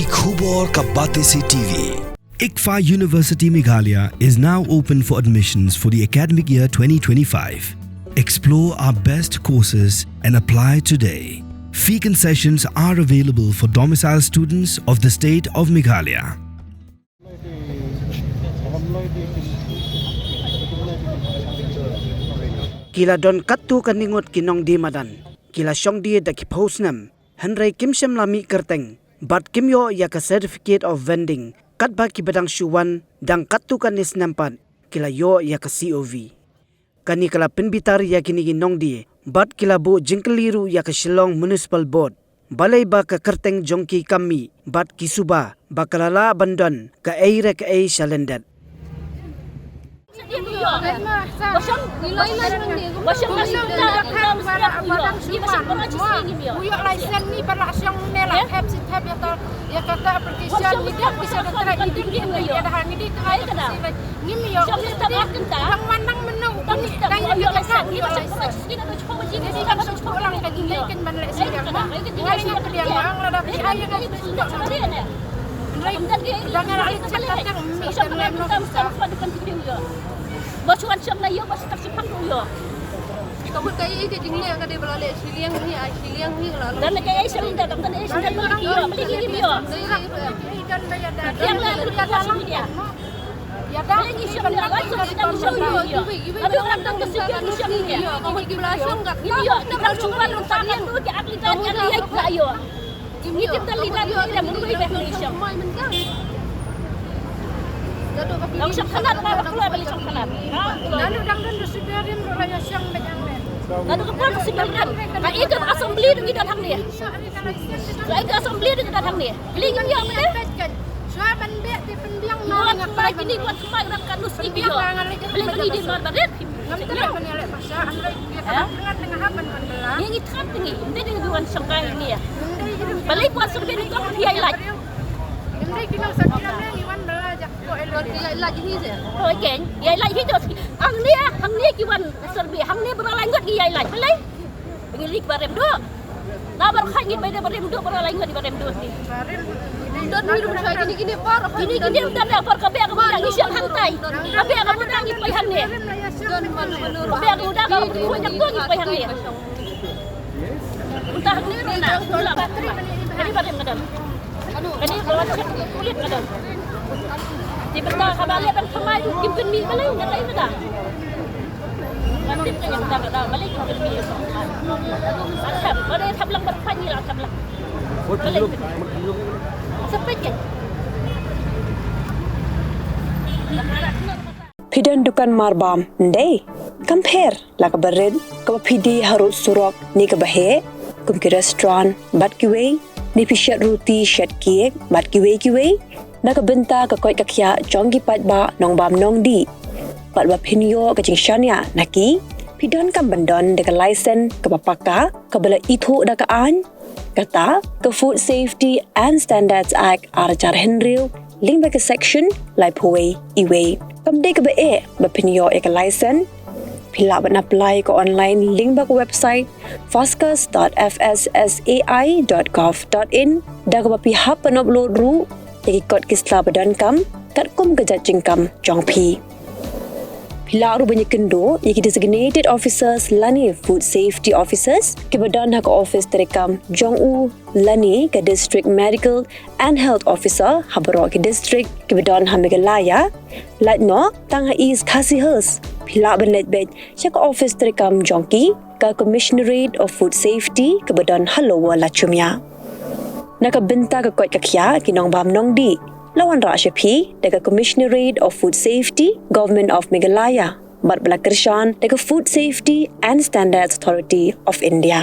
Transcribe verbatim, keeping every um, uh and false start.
Khubor ka Batesi T V. ICFAI University Meghalaya is now open for admissions for the academic year twenty twenty-five. Explore our best courses and apply today. Fee concessions are available for domicile students of the state of Meghalaya. Ki la don katto katne ngut ki nongdie madan. Ki la shong die da ki phew snem. Hynrei kim shym la mih kyrteng bad kim ïoh ïa ka certificate of vending, katba kiba dang shu wan dang katto katne snem pat ki la ïoh ïa ka C O V. Kane ka la pynbitar ïa kine ki nongdie bad ki la buh jingkylli ruh ïa ka Shillong Municipal Board balei ba ka kyrteng jong ki kam mih bad ki suba ba ka la lah ban don kaei re kaei sha lyndet. Ba shu wan shong na ïew, ba shu tak shu phang ruh ïew. Ka mut ka ei ka jingleh ka dei ba la leh shiliang hi, ai shiliang hi ka la long. Dan ka ei shiliang da, dan ei shiliang da, ïew, beli ki ïew. Yang la lu ka shong ïew. Beli ki shong da, ai shong da, shong ïew. Abi orang dan ka shong ïew, shong ïew. Ka mut ki la shong kat. Ïew, kita shong wan lu tak ïew, ki ak li dan, ki ak li ïew. Ngi tip da lei lei lei lei lei lei. Long shong khynnah ba kloi ba lei shong khynnah. Nanu dang don da suberim ruh la ïa shong ba jang lei. Nanu ka pon suberim. Ka ïa ka assembly ruh ngi don hangne. Ka ïa ka assembly ruh ngi don hangne. Lei ngim ïa me. Shuwa ban beh te pynbiang na nga khlai kini wat kmai rak ka nus ngi ïa. Lei ngi di mar barit. Ngam tip ban ïaleh pasha, hynrei ïa ka nang tengah tengah ban ban bela. Ngi ngi thrang te ngi, ym dei ngi wan shongkai ngi. Balei wan shongkai ngi tong ïa laj. Ym dei ki nang sakhi ram ngi wan bela jak ko el. Ïa laj hi je. Oi keng, ïa laj hi je. Hangne, hangne ki wan survey, hangne ba la ngot ngi ïa laj. Balei? Ngi leit ba rem duh. Na ba khat ngi bai da ba rem duh, ba la ngot ngi ba rem duh ni. Don ni ruh shai kini kini par. Kini kini don da par ka bek ka muda ngi shem hantai. Ka bek ka muda ngi pai hangne. Ka bek ka muda ka muda ngi pai hangne. Uta hangne ruh na. Kani ba rem ka don. Kani ba rem ka don. Ti benda ka ba le ban thamai kim pynmih balei na tai benda. Phi don dukan marbam, ndei? Kam pher la ka barit kaba phi die harud surok ne kaba heh, kum ki restaurant bad kiwei, ne phi shet ruti, shet cake bad kiwei kiwei. Na ka bynta ka koit ka khiah jong ki paidbah nongbam nongdih bad ba phin ïoh ka jingshaniah na ki, phi donkam ban don da ka license kaba paka, kaba la ithuh da ka aiñ, kata ka Food Safety and Standards Act ar hajar hynriew lyngba ka section laiphew wei E wei. Kam dei kaba eh ba phin ïoh ïa ka license. Phi lah ban apply ka online lyngba ka website foscas dot F S S A I dot gov dot in, da kaba phi hap ban upload ruh ïa ki kot ki sla ba donkam katkum ka jait jingkam jong phi. Phi lah ruh ban ïakynduh ïa ki designated officers lane food safety officers kiba don ha ka office treikam jong u lane ka District Medical and Health Officer ha baroh ki district kiba don ha Meghalaya. Lait noh tang ha East Khasi Hills, phi lah ban leit beit sha ka office treikam jong ki, ka Commissionerate of Food Safety kaba don ha Lower Lachumia. Na ka bynta ka koit ka khiah ki nongbam nongdih, la wanrah sha phi da ka Commissionerate of Food Safety, Government of Meghalaya, bad ba la kyrshan da ka Food Safety and Standards Authority of India.